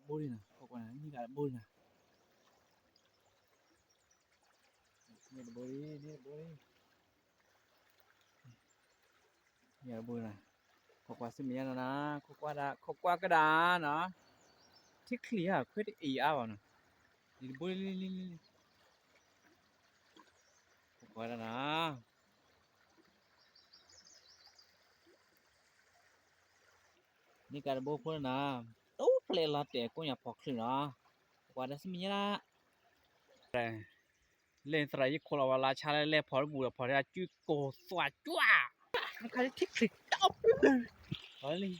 တဘိလံနီၤ, ခိးကွၢ်နၤ န့ၢ်ကးတဘိလံနီၤ, န့ၢ်တဘိလံ န့ၢ်တဘိလံ, န့ၢ်တဘိလံနီၤ, ခိးကွၢ်ဆူမဲာ်ညါနီၤနီၤ, ခိးကွၢ်ဒၣ် ခိးကွၢ်ကဒါနီၤ, ထံချံၣ်ဧါ ခွဲးတအံၤအါဘၣ်နီၤ, န့ၢ်တဘိလံလံလံလံ, ခိးကွၢ်ဒၣ်နီၤ န့ၢ်ကးတဘိဖိနီၤ, တိဖျဲးလီၤတဲာ်ကိးညါဖီၣ်ချုးနီၤ, ပှၤဒီးစံမ့ၢ်ညါလၢ လၢသရၣ်ယခိၣ်လီၤဝဲလါဆါလၢလဲၤဖီၣ်တဘူၣ်ဒီးဖီၣ်ထဲအစုကိၢ်သွါကွၢ်, ခါလၢထံချံၣ်တီပျၢၤ, လံ,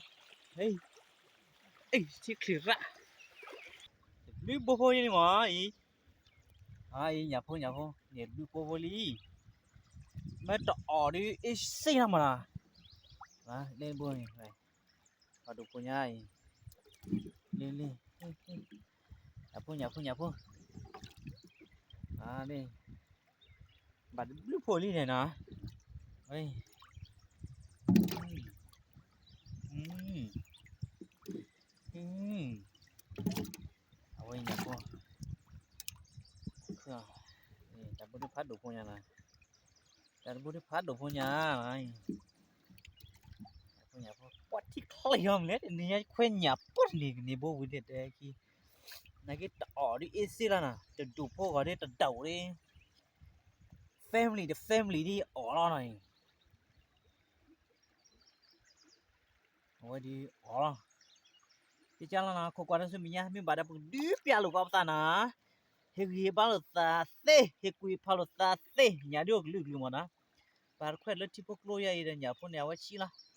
ထံချံၣ်ရၣ်, ဘျုးဘိဖိန့ၣ်မ့ၢ်အံၤ, အံၤညၣ်ဖိ ညၣ်ဖိ န့ၣ်ဘျုးဘိဖိလံ, မ့ၢ်တအီၣ်ဒ်အ့ၣ်စ့ၣ်လီၤမးနီၤ, လၢဘိန့ၣ် ပှၤဒိၣ်ဖိညါအံၤ, လံလံ, ညၣ်ဖိ ညၣ်ဖိ ညၣ်ဖိ, လံ, ဘၣ်တဘျုးဖိလံန့ၣ်နီၤ, အဝဲညၣ်ဖိ, တၢ်တဘိဒုးဖးဒိၣ်ဖိညါနီၤ, တၢ်တဘိဒုးဖးဒိၣ်ဖိညါ, ပှၤထံချံၣ်အီၤမလဲၣ် တနံၤညါခွဲညၣ်ပှၢ်တနံၤ ကန့ၢ်ဘိဝံၤဒဲးတဲခံ, နာ်က့တအီၣ်ဒ်အ့ၣ်စ့ၣ်လီၤနီၤ, တဒိၣ်ဖိဂီၤဒ်တဒိၣ်ဒ်, family တ family ဒ်အီၣ်လီၤနီၤအံၤ အဝဲဒ်အီၣ်လီၤ, ကကၢ်လီၤနီၤ ခိးကွၢ်တၢ်ဆူမဲာ်ညါ မ့ၢ်ဘၣ်ဒီးပကဒုးပျၢ်လိာ်ပာ်ပသးနီၤ, ဟ့ၣ်ဂံၢ်ဟ့ၣ်ဘါလိာ်သးသ့ ဟ့ၣ်ကူၣ်ဟ့ၣ်ဖးလိာ်သးသ့ ညၣ်ဒ်အိၣ်ကလုာ်ကလုာ်မးနီၤ, ပှၤတခွဲးလၢထံဖိကျိယါအံၤဒီးညၣ်ဖိန့ၣ် အဝဲဆံးလီၤ,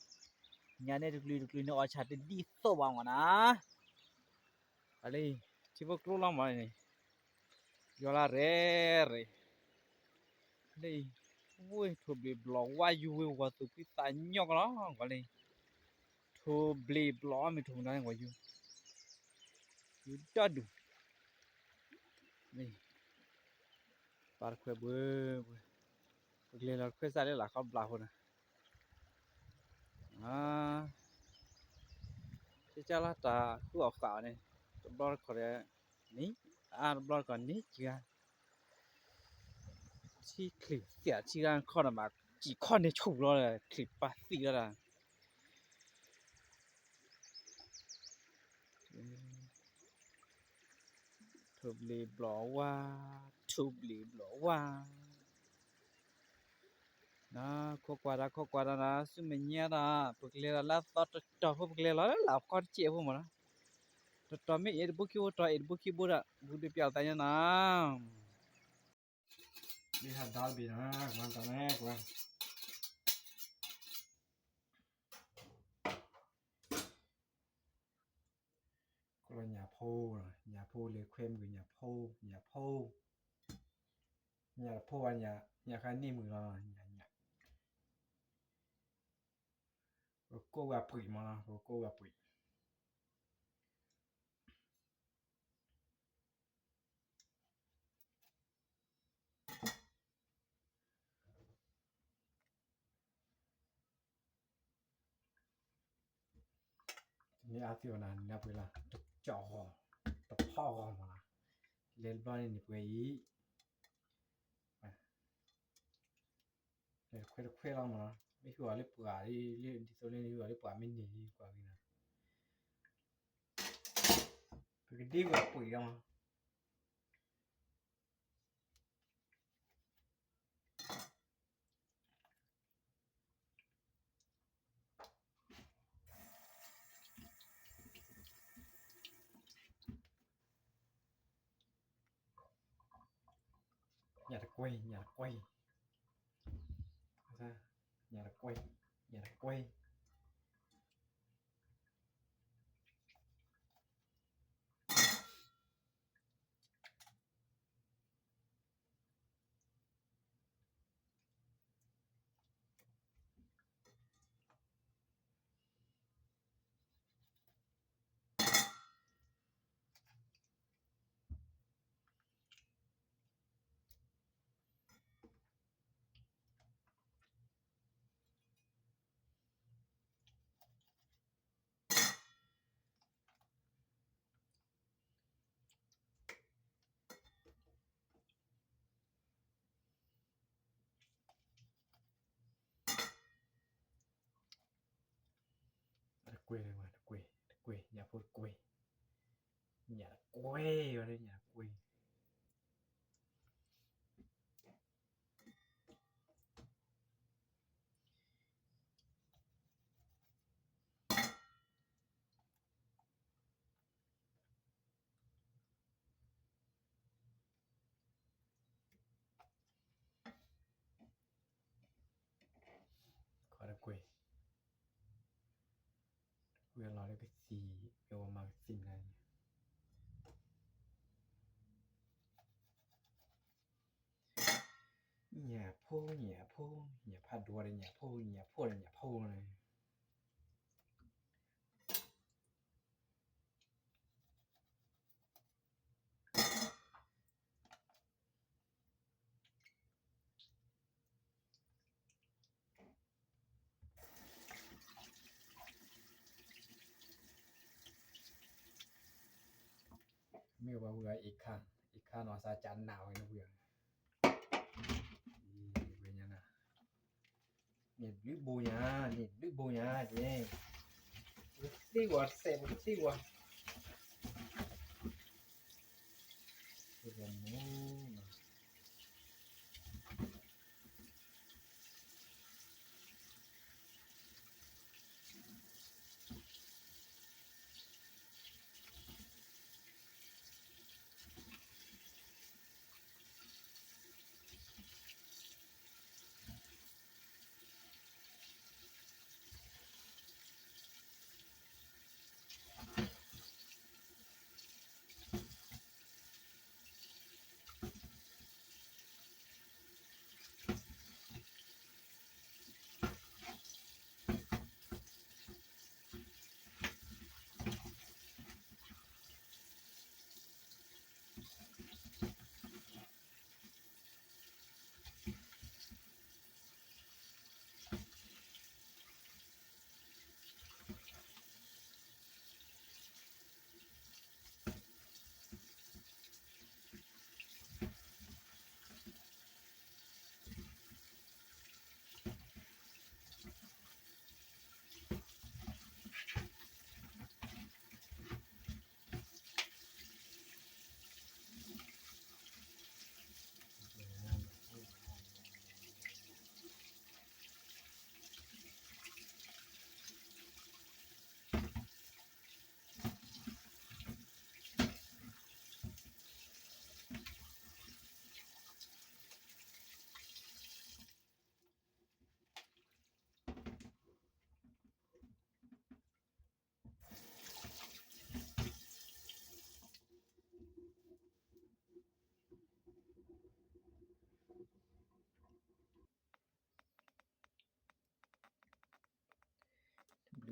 ညၣ်န့ၣ်တကလုာ်တကလုာ်န့ၣ် အီၣ်ဆၣ်တဒ်သိးဘၣ်မးနီၤ, အလံ, ထံဖိကျိလီၤမးန့ၣ်, ယွၤလၢရဲၣ်ရဲၣ်, လၢအံၤ, ဝ့ၢ်ထိၣ်ဘျံးဘျီၣ်ဝါ ယူၤဝ့ၤဝီၤသူၣ်ဖှံသးညီကလီၤ ကွၢ်လံ, ထိၣ်ဘျံးဘျီၣ်အီၣ်မ့ၢ်ထိၣ်ပနါန့ၣ် ကွၢ်ယူၤ, ယူၤဒီဒူၣ်, လံ, ပၢ်တခွဲးဘှီဘှီ, ပကလဲၤလီၤတခွဲးစးလၢလၢ်ခီဘျၣ်ဖိန့ၣ် ကကၢ်လီၤတၢ်သူၣ်အီၣ်ဃာ်အီၤန့ၣ်, တဘျီတခီၣ်ဒီး, န့ၣ်, အါတဘျီတခီၣ်န့ၣ်ကဂၤ, ထံချံၣ်သ့ၣ်ထံဂၤခီန့ၣ်မး, ကံၣ်ခီန့ၣ်ဆူၣ်လီၤဒီး ချံၣ်ပၢ်သံလီၤဒီး ထိၣ်ဘျံးဘျီၣ်ဝါ, ထိၣ်ဘျံးဘျီၣ်ဝါ, ခိးကွၢ်တၢ် ခိးကွၢ်တၢ်နီၤ ဆူမဲာ်ညါဒီး ပကလဲၤလီၤလၢအသီတတီၤဖိ ပကလဲၤလီၤလၢလၢ်ခီတစဲးဖိမးနီၤ, တတီၤမ့ၢ်အ့ၣ်တဘိခံဘိ တတီၤအ့ၣ်တဘိခံဘိဒီး ပကဒုးပျၢ်သးညါနီၤ, လံဟးဒါဘ့ၣ်နီၤ, ကွၢ်တၢ်န့ၣ်ကွၢ် ကလီၤညၣ်ဖိ, ညၣ်ဖိလၢခွဲမုၢ်ကညၣ်ဖိ, ညၣ်ဖိ, ညၣ်တဖိဘၣ်ညၣ်, ညၣ်ဃါန့ၢ်မုၢ်လီၤ, ညၣ်, ညၣ်, ပကကိးဝဲပှံာ်မးလီၤ, ပကကိးဝဲပှံာ် တန့ၢ်အါသ့ဘၣ်နၤ, နပှဲၤလၢ တကၠီၣ်ဂီၤ, တဖီဂီၤမးလီၤ, လဲၤတဘျီန့ၣ်န့ၣ်ပှဲၤအံၤ, လဲၤတခွဲတခွဲလီၤမးလီၤ, မ့ၢ်ဟူးအီၤလၢပှၤ, လၢဒ်သိးလၢဟူးအီၤလၢပှၤမ့ၢ်န့ၢ်ကွၢ်က့ၤနီၤ, ပကဒ့ဝဲပှံာ်လီၤမး ညၣ်တကွဲၢ်, ညၣ်တကွဲၢ်, ညၣ်တကွဲၢ်, ညၣ်တကွဲၢ်. ကွဲး, တကွဲး, တကွဲး, ညၣ်ဖိတကွဲး, ညၣ်တကွဲး, ဝဲဒၣ်ညၣ်တကွဲး. ခီတကွဲး, တကွဲးလီၤလၢကသံၣ်, မ့ၢ်ဝဲမၤကသံၣ်မနုၤလဲၣ်. ညၣ်ဖိ, ညၣ်ဖိ, ညၣ်ဖးဒိၣ်ဒီးညၣ်ဖိ, ညၣ်ဖိဒီးညၣ်ဖိန့ၣ်. မ့ၢ်ဝဲဝံၤအံၤခါ, အံၤခါနီၢ်စၢ်ကနၣ်ဝဲန့ၣ်ဝံၤ, ဝဲညါနၤ, န့ၣ်ဘျုးဘိညါ, န့ၣ်ဘျုးဘိညါက့, ပကသံဝဲတစဲး, ပကသံဝဲ, ပကမူ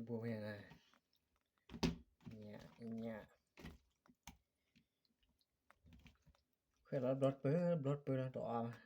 ဘျုးဘိဝဲ, ညၣ်, ညၣ်, ခွဲးလီၤဘျီတပၢၢ်, ဘျီတပၢၢ်လီၤတအီၣ်, ညၣ်, ညၣ်. သ့ဝဲဝံၤလံနီၤ, သ့ဝဲ, သ့ဝဲဝံၤ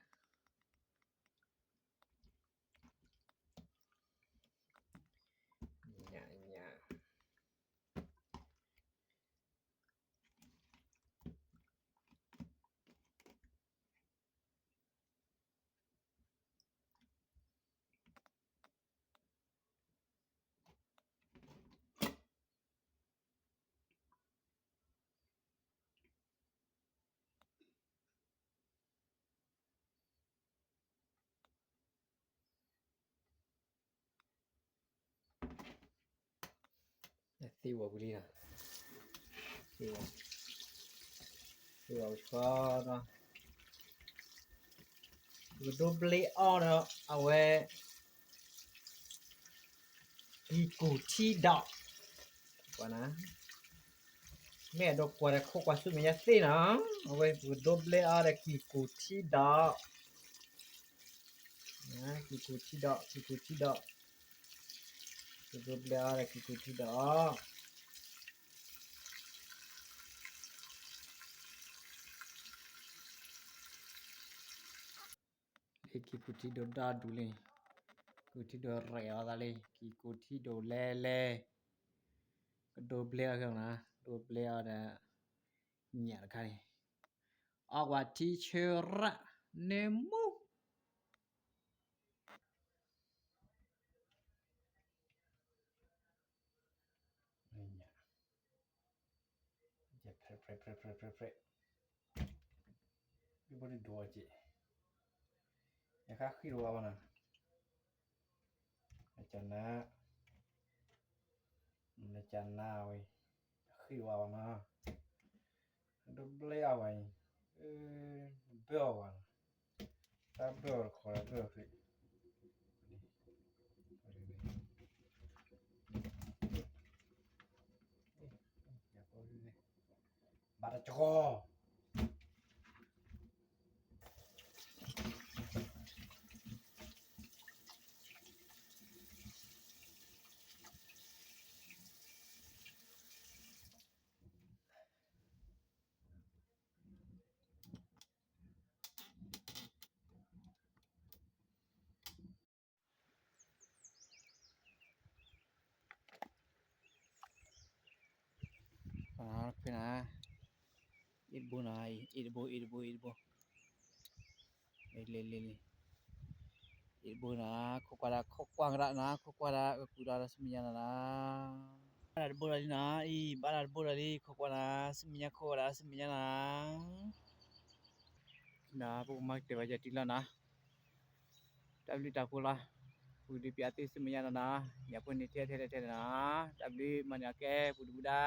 ဃီနီၤ, ပကဒိးဘျ့အီၤဒီး အဝဲ ကံၢ်ကူၣ်ထံဒီး, ကွၢ်နၤ, မ့ၢ်အဒိးကွၢ်ဒီးခိးကွၢ်ဆူမဲာ်ညါသ့နီၤ, အဝဲပကဒိးဘျ့အီၤဒီးကံၢ်ကူၣ်ထံဒီး, ကံၢ်ကူၣ်ထံဒီး, ကံၢ်ကူၣ်ထံဒီး, ပကဒိးဘျ့အီၤဒီးကံၢ်ကူၣ်ထံဒီး လၢကံၢ်ကူၣ်ထံဒိးဒၣ်ဒူလံ, ကူၣ်ထံဒိးရဲၣ်အီၤသးလံ, ကံၢ်ကူၣ်ထံဒိးလဲလဲ, ကဒိးဘျ့အီၤခဲနီၤ, ဒိးဘျ့အီၤဒီး ညၣ်တခါန့ၣ်, အီၣ်ကွၢ်ထံဆၢရၣ်န့ၣ်မူ. ဖျဲးဖျဲးဖျဲးဖျဲး, ဘၣ်ဒိၣ်ဒိၣ်က့ၤ, ယခါဃံတဝါဘၣ်နီၤ, ကနၣ်, ကနၣ်ဝဲ, ဃံတဝါဘၣ်နီၤ, ဒိးဘျဲအီၤဘၣ်အံၤ, ဘၢအီၤဘၣ်နီၤ, တၢ်ဘၢအီၤတခီလၢဘၢအီၤဖဲ ဘၣ်တကီ ဖဲနၤ, အ့ၣ်တဘိနၤ, အ့ၣ်တဘိ အ့ၣ်တဘိ အ့ၣ်တဘိ, လံလံလံ, အ့ၣ်တဘိနၤ, ခိးကွၢ်ဒၣ် ခိးကွၢ်ကဒၣ်နၤ, ခိးကွၢ်ဒၣ် ကကူးဒီးဆူမဲာ်ညါနၤနၤ, ဘၣ်ဒၣ်တဘိဒီးလံနၤ, အံၤ ဘၣ်ဒၣ်တဘိဒီးလံ, ခိးကွၢ်နၤ, ဆူမဲာ်ညါခိးဝဲဒၣ်ဆူမဲာ်ညါနၤ နၤ, ပကမၤကတၢၢ်ဘၣ်ယၤတုၤလီၤနၤ, တၢ်ဘျုးတၢ်ဖှိၣ်လီၤ, ပူၤဒုးပျးသ့ဆူမဲာ်ညါနၤနၤ, ယဖိန့ၣ်ထဲထဲထဲထဲနၤ, တၢ်ဘျုးမၤန့ၢ်အကဲ ပူၤဒုးပူၤဒါ